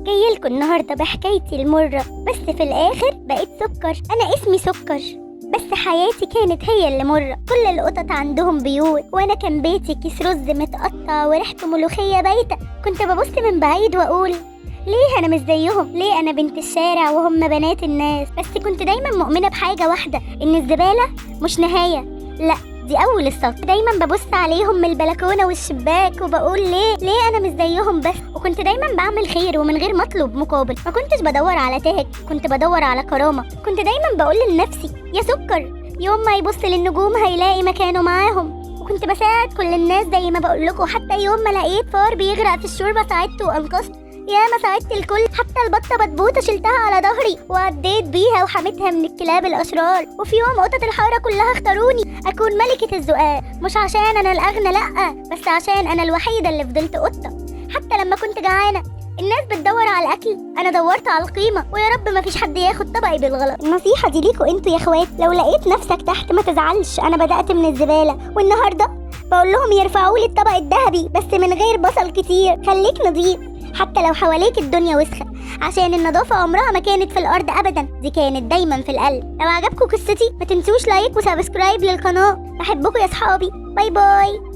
جايلكوا النهاردة بحكايتي المرة، بس في الآخر بقيت سكر. أنا اسمي سكر، بس حياتي كانت هي اللي مرة. كل القطط عندهم بيوت، وأنا كان بيتي كيس رز متقطع وريحته ملوخية بايتة. كنت ببص من بعيد وأقول ليه أنا مش زيهم؟ ليه أنا بنت الشارع وهم بنات الناس؟ بس كنت دايما مؤمنة بحاجة واحدة، إن الزبالة مش نهاية، لأ دي أول السطر. دايما ببص عليهم من البلكونة والشباك وبقول ليه أنا مش زيهم بس. وكنت دايما بعمل خير ومن غير ما أطلب مقابل. ما كنتش بدور على تاج، كنت بدور على كرامة. كنت دايما بقول لنفسي يا سكر، يوم ما يبص للنجوم هيلاقي مكانه معاهم. وكنت بساعد كل الناس زي ما بقول لكم، حتى يوم ما لقيت فار بيغرق في الشوربة ساعدته وأنقذته. يا ما ساعدت الكل، حتى البطة بطبوطة شلتها على ظهري وعديت بيها وحميتها من الكلاب الأشرار. وفي يوم قطط الحارة كلها اختاروني أكون ملكة الزقاق، مش عشان أنا الأغنى، لأ، بس عشان أنا الوحيدة اللي فضلت قطة. حتى لما كنت جعانة الناس بتدور على الأكل، أنا دورت على القيمة، ويا رب ما فيش حد ياخد طبقي بالغلط. النصيحة دي ليكوا انتوا يا اخوات، لو لقيت نفسك تحت ما تزعلش، أنا بدأت من الزبالة، والنهاردة بقول لهم يرفعوا لي الطبق الذهبي بس من غير بصل كتير. خليك نظيف حتى لو حواليك الدنيا وسخة، عشان النظافة عمرها ما كانت في الأرض أبدا، دي كانت دايما في القلب. لو عجبكم قصتي ما تنسوش like و subscribe للقناة. بحبكم يا صحابي، bye bye.